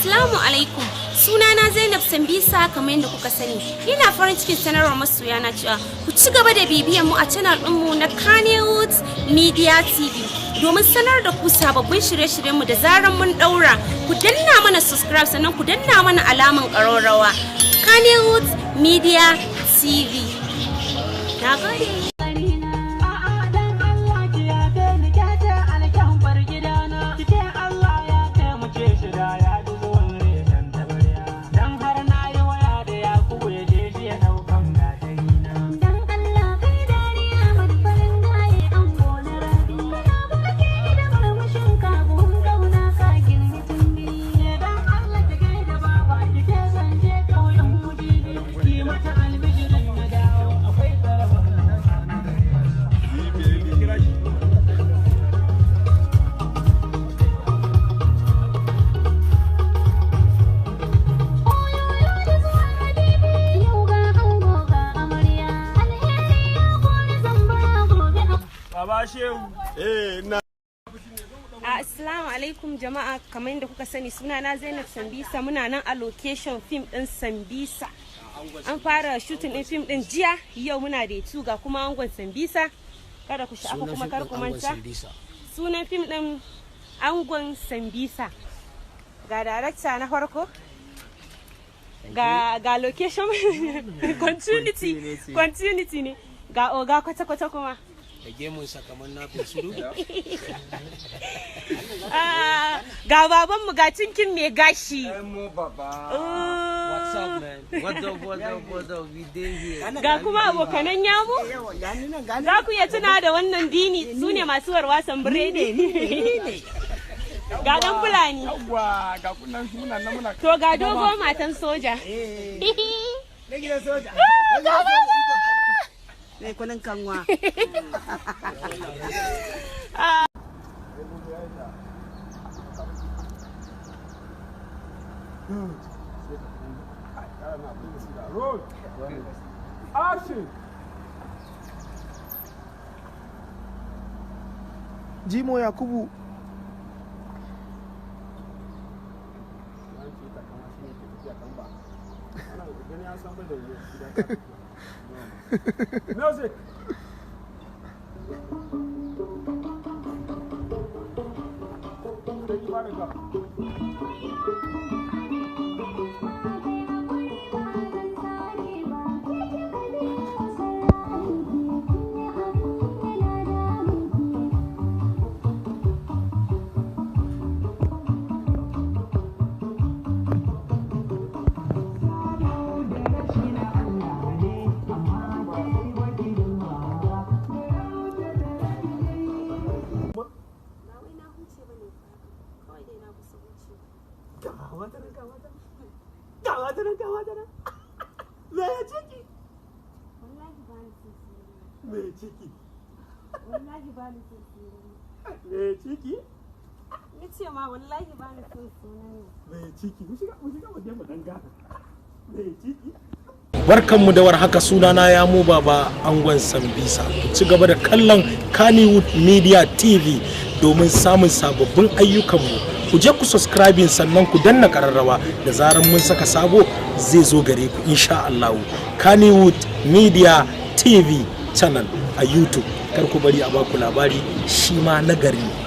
Assalamu alaikum. Sunana Zainab Sambisa, kamar yadda kuka sani. Ina farin cikin sanarwar masoya na cewa ku ci gaba da bibiyan mu a channel ɗinmu na Kannywood Media TV. Domin sanar da ku sababbin shirye-shiryenmu da zaran mun ɗaura, ku danna mana subscribe, sannan ku danna mana alaman ƙararrawa. Kannywood Media TV. Na gode. A'a, dan Allah ki yafe ni, ke ce alkyambar gidana. Ki ce Allah ya taimake shi da ya ji zuwan reshen tabarya. Dan har na yi waya da Yakubu ya je shi ya ɗaukan gatarina. Dan Allah kai dariya, farin gaye, an gona rabi. Kana burge ni da murmushin ka, buhun kauna ka girmi tumbi. Ke, dan Allah ki gaida baba, ki ce zan je ƙauyen mujiji. Ki mata albishirin na dawo, akwai tsarabar. Oyoyo da zuwa habibi, yau ga ango ga amarya. Alheri ya kori zamba, gobe a Baba Shehu. Eh, ina Assalamu alaikum jama'a, kamar yadda kuka sani, sunana Zainab Sambisa. Muna nan a location film din Sambisa. An fara shooting din film din jiya, yau muna da tu, ga kuma angon Sambisa. Kada ku sha'afa kuma kar ku manta. Sunan film din Angon Sambisa. Ga director na farko. Ga location continuity, continuity ne. Ga oga kwata-kwata kuma. Da gemunsa kamar na suru. Ah, ga babanmu, ga cinkin mai gashi. What's up, man? What's up, what's up, what's up? We dey here. Ga kuma abokanan yamu. Za ku iya tuna da wannan dini, su ne masu warwasan biredi. Ga dan Fulani. Yawwa, ga kunan muna nan muna. To, ga dogo matan soja. Na gidan soja. Mai kunin kanwa. Roll. Action. Jimo Yakubu. Music. Take you back. Ba wai na huce ba ne, kawai dai na kusa huce. Ga wata nan, ga wata nan. Ga wata nan, ga wata nan. Me ciki? Wallahi ba ni son sunan. Me ciki? Wallahi ba ni son sunan. Me ciki? Ni ce ma wallahi ba ni son sunan. Me ciki? Mu shiga, mu shiga, mu je mu dan gana. Me ciki? Barkanmu da warhaka, sunana ya mu Baba Angon Sambisa. Ku ci gaba da kallon Kannywood Media TV domin samun sababbin ayyukanmu. Ku je ku subscribing, sannan ku danna kararrawa. Da zarar mun saka sabo, zai zo gare ku insha Allah. Kannywood Media TV channel a YouTube. Kar ku bari a baku labari, shi ma nagari ne.